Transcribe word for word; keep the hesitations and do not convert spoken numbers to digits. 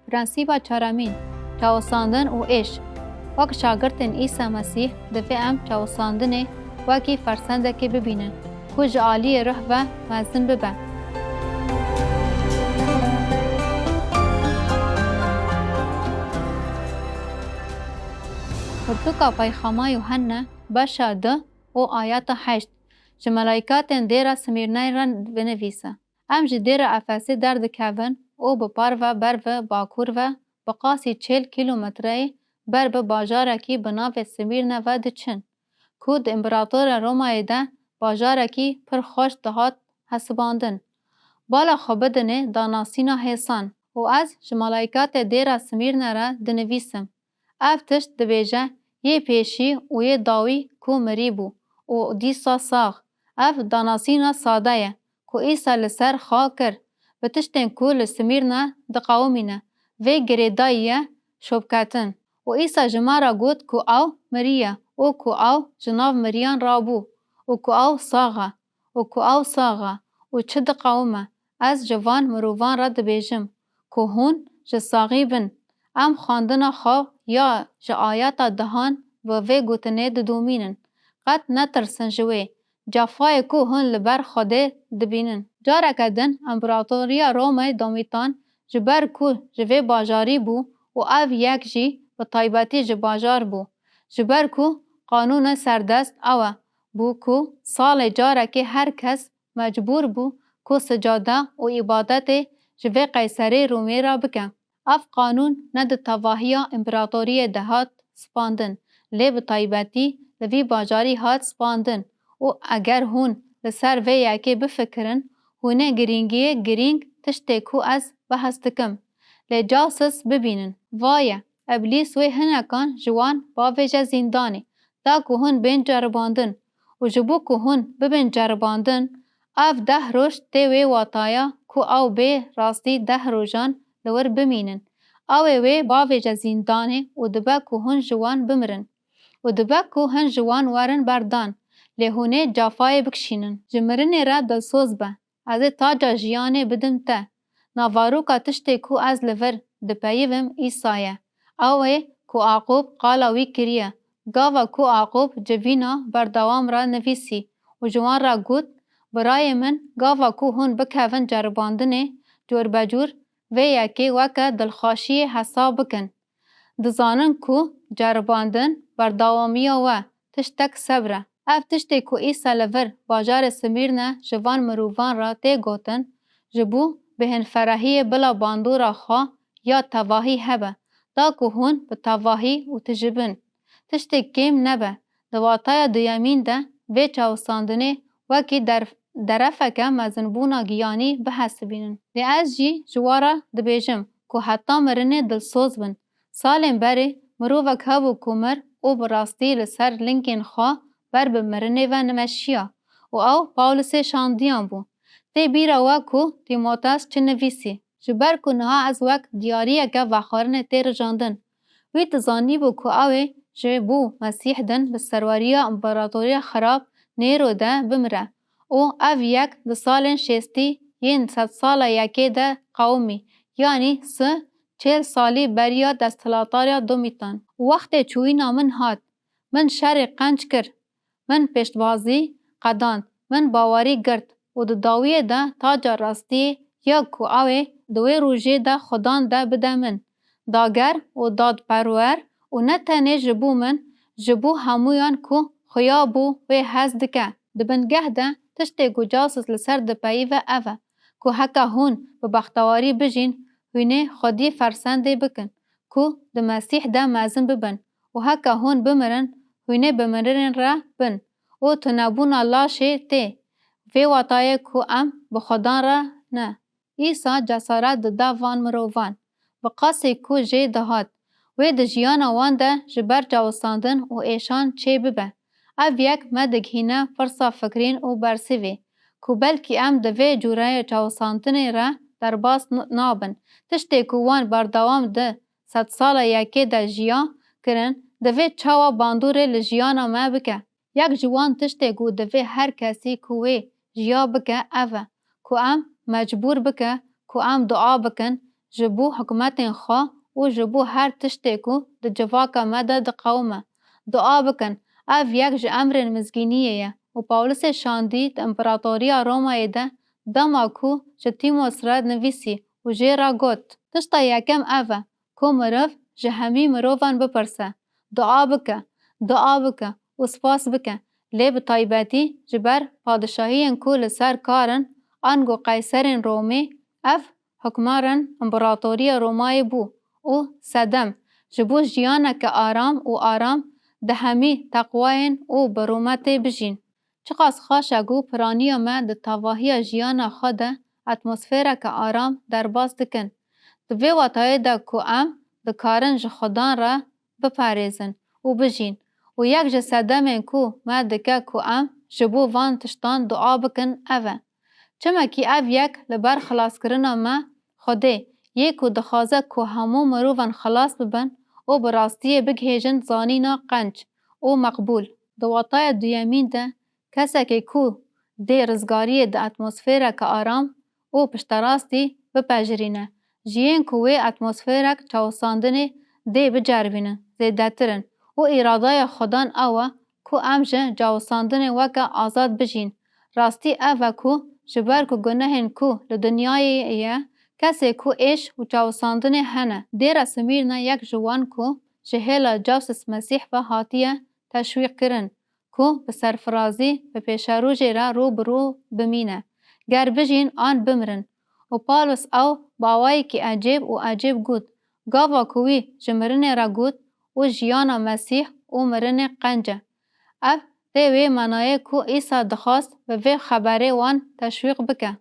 Prensîba çaremîn, çawisandin û êş. Wek şagirtên Îsa Mesîh, divê em çawisandinê wekî fersendekê bibînin, ku ji aliyê ruh ve mezin bibe. Pirtûka Peyxama Yuhanne, beşa du û ayeta heşt, ji melaykatên dêra Smîrneyê re binivîse. Em ji dêra Efesê derdikevin û bi parve ber bi bakur ve, bi qasî çil kîlometreyê ber bi bajarekî bi navê Smîrne ve diçin, ku di Împeratoriya Romayê de bajarekî pir xweş dihat hesibandin. Bala xwe bidinê danasîna hêsan û ez ji melaykatê dêra Smîrne re dinivîsim. Ev tişt dibêje, yê pêşî û yê dawî ku mirî bû û dîsa sax. Ev danasîna sade ye ku Îsa li ser xwe kir, bi tiştên ku li Smîrne diqewimîne, vê girêdayî ye şopketin. Û Îsa ji me re got ku ew miriye û ku ew ji nav miriyan rabû û ku ew sax e û ku ew sax e û çi diqewime. Ez ji van mirovan re dibêjim ku hûn ji saxî bin. Em xwendina xwe ya ji ayeta dehan bi vê gotinê didomînin, qet netirsin ji wê cefayê ku hûn li ber Xwedê dibînin. Careke din Împeratoriya Romê Domîtan, ji ber ku ji vê bajarî bû û ev yek jî bi taybetî ji bajar bû, ji ber ku qanûna serdest ew e bû ku salê carekê her kes mecbûr bû ku sicade û îbadetê ji vê qeyserê Romê re bike. Ev qanûn ne di tevahiya împeratoriyê de hat spandin, lê bi taybetî li vî bajarî hat spandin û eger hûn li ser vê yekê bifikirin, hûn ê girîngiyê girîng tiştê ku ez behs dikim. Lê Cawsis bibînin. Vaye, Îblîs wê hinekan ji wan bavêje zîndanê, da ku hûn bên ceribandin. Û ji bo ku hûn bibin ceribandin, ev deh roj tê wê wataya ku ew bê rastî deh rojan li wir bimînin. Ew ê wê bavêje zîndanê û dibe ku hûn ji wan bimirin. Û dibe ku hin ji wan werin berdan, lê hûn ê cafayê bikişînin. Ji mirinê re dilsoz be. Ez ê taca jiyanê bidim te. Navaroka tiştê ku ez li vir dipeyivim Îsa ye. Ew ê ku Aqûb qala wî kiriye. Gava ku Aqûb civîna berdewam re nivîsî û ji wan re got, Birayê min, gava ku hûn bikevin ceribandinê, corbecor vê yekê weke dilxweşiyê hesab bikin. Dizanin ku ceribandin berdawamiya we tiştek sebr e. Ev tiştê ku Îsa li vir bajarê Smîrne ji van mirovan re tê gotin, ji bo bêhnferehiyê bila bandora xwe ya tevahî hebe, da ku hûn bi tevahî û tijî bin. Tiştê kêm nebe, di wataya duyemîn de vê çawisandinê wekî der-, derefeke mezinbûna giyanî bihesibînin. Lê ez jî ji we re dibêjim ku heta mirinê dilsoz bin. Salên berê mirovek hebû ku mir û bi rastî li ser lingên xwe ber bi mirinê ve nimeşiya û ew Pawlisê şandiyan bû. Tê bîra we ku Tîmoteos çi nivîsî. Ji ber ku niha ez wek diyariyeke vexwarinê tê rijandin. Wî dizanîbû ku ew ê ji bo Mesîh din bi serweriya împeratoriya xirab Nêro de bimire û ev yek di salên şêstî yên sedsala yekê de qewimî, yanî si çêl salî beriya desthilatdariya Domîtan. Û wextê çûyîna min hat, min şerê qenc kir, min pêştbazî qedand, min bawerî girt û di dawiyê de taca rastiyê ya ku ew ê di wê rojê de Xudan de bide min. Dager û dadperwer û ne tenê ji bo min, ji bo hemûyan ku xuya bo wê hez dike. Di bingeh de tiştê ku Cawsis li ser dipeyive ev e, ku heke hûn bi bextewarî bijîn, hûn ê xwedî fersendê bikin, ku di Mesîh de mezin bibin û heke hûn bimirin, hûn ê bi mirinên re bin û tunebûna laşê tê. Vê watayê ku em bi Xudan re ne. Îsa cesaret dida van mirovan. Bi qasî ku jê dihat, wê di jiyana wan de ji ber çawisandin û êşan çê bibe. Ev yek me digihîne pirsa fikirîn û bersivê, ku belkî em di vê cûreyê çawisandinê re derbas n-, nabin. Tiştê ku wan berdewam di sedsala yekê de jiya kirin, divê çawa bandorê li jiyana me bike. Yek ji wan tiştê ku divê her kesî ku wê jiya bike ev e, ku em mecbûr bike ku em dua bikin, ji bo hikûmetên xwe û ji bo her tiştê ku di civaka me de diqewime. Dua bikin, ev yek ji emrên mizgîniyê ye û Pawlisê şandî di împeratoriya Romayê de dema ku ji Tîmos re nivîsî û jê re got, tişta yekem ev e ku mirov ji hemî mirovan bipirse, dua bike, dua bike û spas bike, lê bi taybetî ji ber padişahiyên ku li ser kar in, ango qeyserên Romê, ev hukmarên împeratoriya Romayê bû û sedem, ji bo jiyaneke aram û aram di hemî teqwayên û bi rûmetê bijîn. Çiqas xweş e ku piraniya me di tevahiya jiyana xwe de atmosfereke aram derbas dikin. Di vê watayê de ku em dikarin ji Xudan re biparêzin û bijîn û yek ji sedemên ku me dike ku em ji bo van tiştan dua bikin ev e. Çimekî ev yek li ber xilaskirina me Xwedê yê ku dixwaze ku hemû mirovan xilas bibin û bi rastiyê bigihêjin zanîna qenc û meqbûl. Di wataya duyemîn de kesekê ku dê rizgariyê di atmosfereke aram û pişterastî bipejirîne, ji yên ku wê atmosferek çawisandinê dê biceribînin zêdetir in û îradaya Xudan ew e ku em ji cawisandinê weke azad bijîn. Rastî ev e ku ji ber ku gunehên ku li dinyayê ye, kesê ku êş û cawisandinê hene. Dêra Smîrna yek ji wan ku ji hêla Cawsis Mesîh ve hatiye teşwîqkirin, ku bi serfirazî bi pêşerojê re rû bi rû bimîne, ger bijîn an bimirin. Û Pawlos ew bi awayekî ecêb û ecêb got, gava ku wî ji mirinê re got û jiyana Mesîh û mirinê qenc e. Ev tê wê manayê ku Îsa dixwast bi vê xeberê wan teşwîq bike.